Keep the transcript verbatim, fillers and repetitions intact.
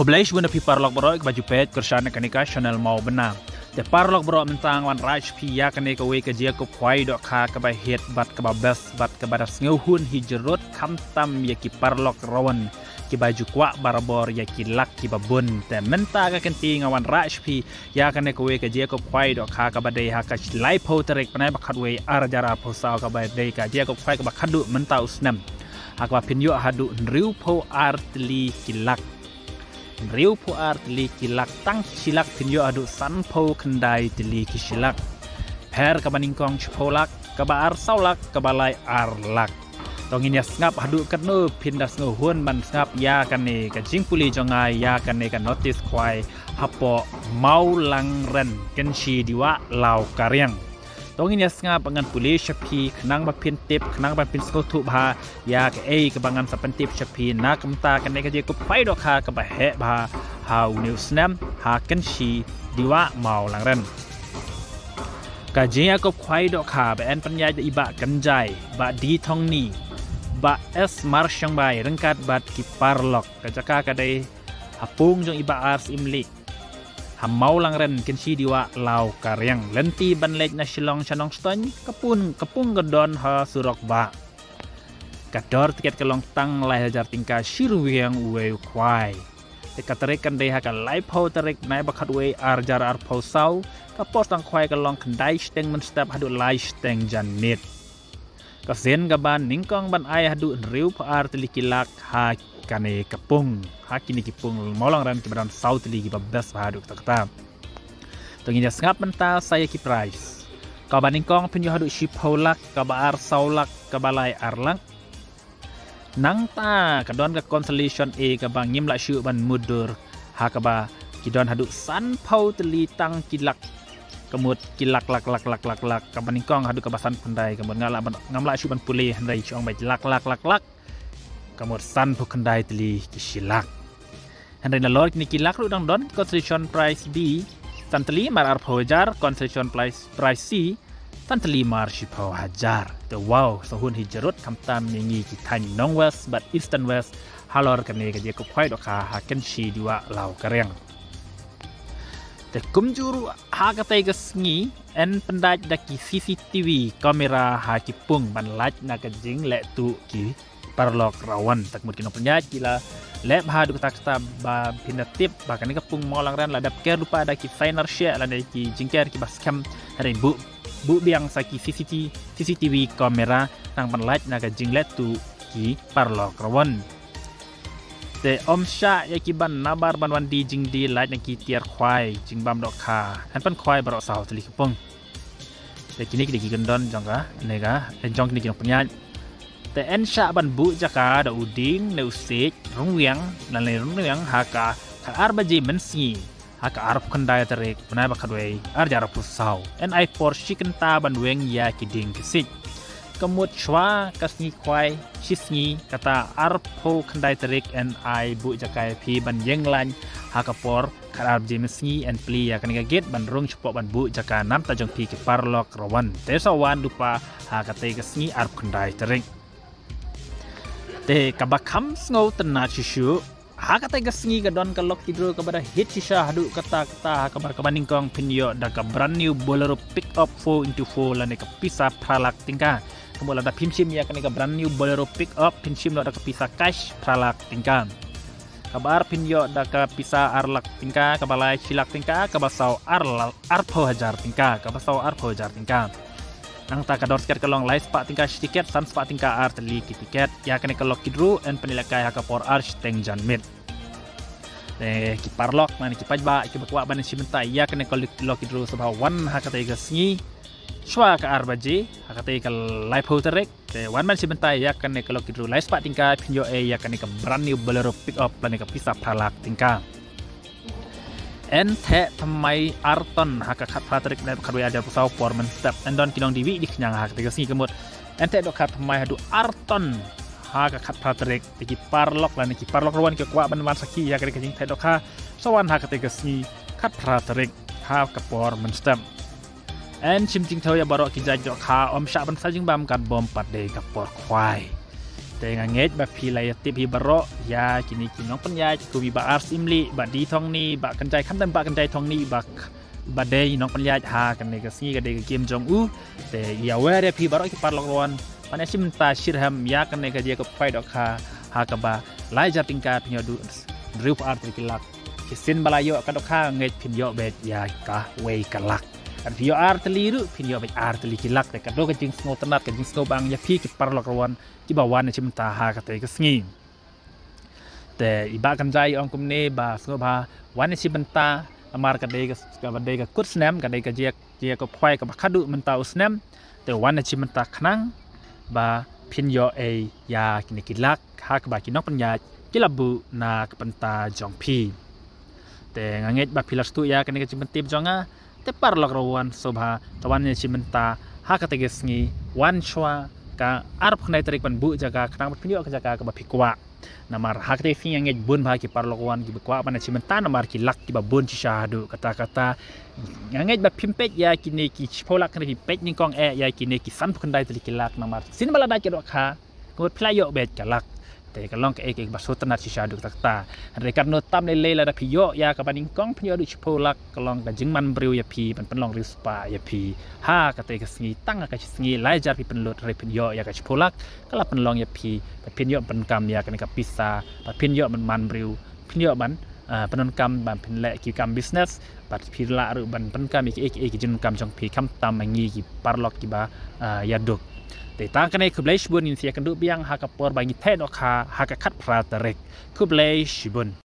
Khublei shibun ïa phi paralok baroh kiba ju peit kyrshan ïa kane ka channel Mawbynna. Te paralok baroh, mynta nga wanrah sha phi ïa kane kawei ka jingïakob khwai dohkha kaba hit bad kaba best bad kaba da sngewhun hi jrut khamtam ïa ki paralok rawan kiba ju kwah barabor ïa ki lak kiba bun. Te mynta ka kynti nga wanrah sha phi ïa kane kawei ka jingïakob khwai dohkha kaba dei ha ka laiphew tarik bnai ba khatwei arhajar arphew saw, kaba dei ka jingïakob khwai kaba khadduh mynta u snem, ha kaba phin ïoh haduh hynriewphew ar tylli ki lak. Hynriewphew ar tylli ki lak, tang ki shi lak phin ïoh haduh sanphew khyndai tylli ki shi lak. Pher kaba nyngkong shiphew lak, kaba ar saw lak, kaba lai ar lak. To ngin ïa sngap haduh katno phin da sngewhun ban sngap ïa kane ka jingpule jong nga ïa kane ka notice khwai hapoh Mawlangren, Kynshi Diwa, Lawkariang. To ngin ïa sngap, ngan pule sha phi khnang ba phin tip, khnang ba phin sngewthuh bha ïa kaei kaba ngan sa pyntip sha phi na ka bynta kane ka jingïakob khwai dohkha kaba heh bha ha une u snem ha Kynshi Diwa, Mawlangren. Ka jingïakob khwai dohkha ba yn pynïaid da i Bah Kynjai, Bah D Thongni, Bah S Marshongbai ryngkat bad ki paralok. Ka jaka ka dei ha pung jong i Bah R Syiemlieh, ha Mawlangren, Kynshi Diwa, Lawkariang. Lynti ban leit na Shillong sha Nongstoiñ, ka pung, ka pung ka don ha surok bah. Ka dor tiket ka long tang lai hajar tyngka, shi ryngwiang uwei u khwai. Te ka tarik kan dei ha ka laiphew tarik bnai ba khatwei arhajar arphew saw. Ka por sdang khwai ka long khyndai shiteng mynstep haduh lai shiteng janmiet. Ka sien kaba nyngkong ban ai haduh hynriewphew ar tylli ki lak ha kane ka pung, ha kine ki pung Mawlangren kiba don saw tylli kiba best bha haduh katta katta. To ngin ïa sngap mynta sa ïa ki prize. Kaba nyngkong phin ïoh haduh shiphew lak, kaba ar saw lak, kaba lai ar lak. Nangta ka don ka consolation A kaba ngim lah shuh ban mutdur, ha kaba ki don haduh sanphew tylli tang ki lak. Ka mut ki lak, lak, lak, lak, lak, lak. Kaba nyngkong haduh kaba sanphew khyndai, ka mut nga lah ban, ngam lah shuh ban pule hynrei shu ong beit lak, lak, lak, lak. Ka mut sanphew khyndai tylli ki shi lak. Hynrei nalor kine ki lak ruh dang don consolation prize B san tylli mar arphew hajar, consolation prize, prize C san tylli mar shiphew hajar. Te wow, sngewhun hi jrut khamtam ïa ngi ki thaiñ Nongwest bad Eastern West halor kane ka jingïakob khwai dohkha ha Kynshi Diwa, Lawkariang. Te kumjuh ruh ha katei ka sngi yn pyndait da ki C C T V camera ha ki pung ban lait na ka jingleh tuh ki paralok rawan. Te ka mut ki nongpynïaid ki la leh bha haduh katta katta ba phin da tip ba kane ka pung Mawlangren la dep ker lypa da ki sign arsheh lane ki jingker kiba skhem, hynrei buh, buh biang sa ki C C T V, C C T V camera nang ban lait na ka jingleh tuh ki paralok rawan. Te ym shah ïa ki ban nabar ban wan die jingdie lait na ki tiar khwai jingbam dohkha, yn pynkhwai baroh saw tylli ki pung. Te kine ki dei ki kyndon jong ka, ne ka, eh, jong kine ki nongpynïaid. Te yn shah ban buh jaka da u dieng ne u siej ryngwiang, lane ryngwiang ha ka khatar baje mynsngi ha ka arphew khyndai tarik bnai ba khatwei arhajar arphew saw. Yn ai por shi kynta ban weng ïa ki dieng ki siej. Ka mut shuwa ka sngi khwai shi sngi, kata arphew khyndai tarik, yn ai buh jaka ïa phi ban ïeng lain ha ka por khatar baje mynsngi, yn plie ïa kane ka gate ban rung shapoh ban buh jaka namta jong phi ki paralok rawan. Te sa wan lypa ha katei ka sngi arphew khyndai tarik. Te kaba kham sngewtynnat shisha, ha katei ka sngi ka don ka lucky draw kaba da hit shisha haduh katta katta, ha kaba, kaba nyngkong phin ïoh da ka brand new Bolero Pickup four into four lane ka pisa phra lak tyngka. Ka mut lada phim shim ïa kane ka brand new Bolero Pickup phin shim noh da ka pisa cash phra lak tyngka. Kaba ar phin ïoh da ka pisa ar lak tyngka, kaba lai shi lak tyngka, kaba saw ar la-, arphew hajar tyngka, kaba saw arphew hajar tyngka. Nangta ka dor tiket ka long lai spah tyngka shi tiket, san spah tyngka ar tylli ki tiket. Ïa kane ka lucky draw yn pynïalehkai ha ka por ar shiteng janmiet. Te ki paralok lane ki paidbah kiba kwah ban shim bynta ïa kane ka lucky draw sngewbha wan ha katei ka sngi shuwa ka ar baje ha katei ka laiphew tarik. Te wan ban shim bynta ïa kane ka lucky draw lai spah tyngka phin ïoh ïa kane ka brand new Bolero Pickup lane ka pisa phra lak tyngka. Yn theh thymmai ar ton ha ka khatphra tarik bnai ba khatwei arhajar arphew saw por mynstep. Yn don ki nongdie wieh die khñiang ha katei ka sngi, ka mut yn theh dohkha thymmai haduh ar ton ha ka khatphra tarik. Te ki paralok lane ki paralok rawan kiba kwah ban wan sakhi ïa katei ka jingtheh dohkha, sa wan ha katei ka sngi khatphra tarik ha ka por mynstep. Yn shim jingthew ïa baroh ki jait dohkha, ym shah ban sa jingbam katba ym pat dei ka por khwai. Te nga ngeit ba phi la ïa tip hi baroh ïa kine ki nongpynïaid kum i Bah Ars Imli, Bah D Thongni, Bah Kynjai, khamtam Bah Kynjai Thongni, Bah Bah dei nongpynïaid ha kane ka sngi, ka dei ka game jong u. Te ïa wer ïa phi baroh ki paralok ruh wan, ban ïa shim bynta shitrhem ïa kane ka jingïakop khwai dohkha ha kaba lai hajar tyngka, phin ïoh duh hynriewphew ar tylli ki lak. Shisien ba la ïoh ka dohkha, ngeit phin ïoh beit ïa kawei ka lak. Lada phi ïoh ar tylli ruh, phin ïoh beit ar tylli ki lak. Te ka dei ka jingsngewtynnad, ka jingsngewbang ïa phi ki paralok ruh wan kiba wan ïa shim bynta ha katei ka sngi. Te i Bah Kynjai i ong kumne ba sngewbha wan ïa shim bynta, namar ka dei ka, kaba dei ka kut snem, ka dei ka jingïa, jingïakop khwai kaba khadduh mynta u snem. Te wan ïa shim bynta khnang ba phin ïoh ei ïa kine ki lak ha kaba ki nongpynïaid ki la buh na ka bynta jong phi. Te nga ngeit ba phi la sngewthuh ïa kane ka jingpyntip jong nga. Te paralok ruh wan, sngewbha to wan ïa shim bynta ha katei ka sngi, wan shuwa ka arphew khyndai tarik ban buh jaka khnang ba phin ïoh ka jaka kaba phi kwah. Namar ha katei ka sngi nga ngeit bun bha ki paralok wan kiba kwah ban ïa shim bynta namar ki lak kiba bun shisha haduh katta katta. Nga ngeit ba phim peit ïa kine ki shiphew lak, kane phi peit nyngkong eh ïa kine ki sanphew khyndai tylli ki lak, namar shisien ba la dait ka dohkha, ka mut phi la ïoh beit ka lak. Te ka long kaei kaei kaba sngewtynnad shisha haduh katta katta. Hynrei katno tam lei lei lada phi ïoh ïa kaba nyngkong, phin ïoh duh shiphew lak, ka long ka jingman briew ïa phi, ban pynlong riewspah ïa phi. Ha katei ka sngi, tang ha ka shi sngi lai hajar phi pynlut, hynrei phin ïoh ïa ka shiphew lak, ka la pynlong ïa phi, ba phin ïoh pyndonkam ïa kane ka pisa, ba phin ïoh ban man briew, phin ïoh ban, ah, pyndonkam, ban phin leh ki kam business, bad phi lah ruh ban pyndonkam ïa kiei kiei ki jingdonkam jong phi, khamtam ma ngi ki paralok kiba, ah, ïaduk. Te tang kane, khublei shibun, ngin sa ïakynduh biang ha ka por ba ngi theh dohkha ha ka khatphra tarik. Khublei shibun.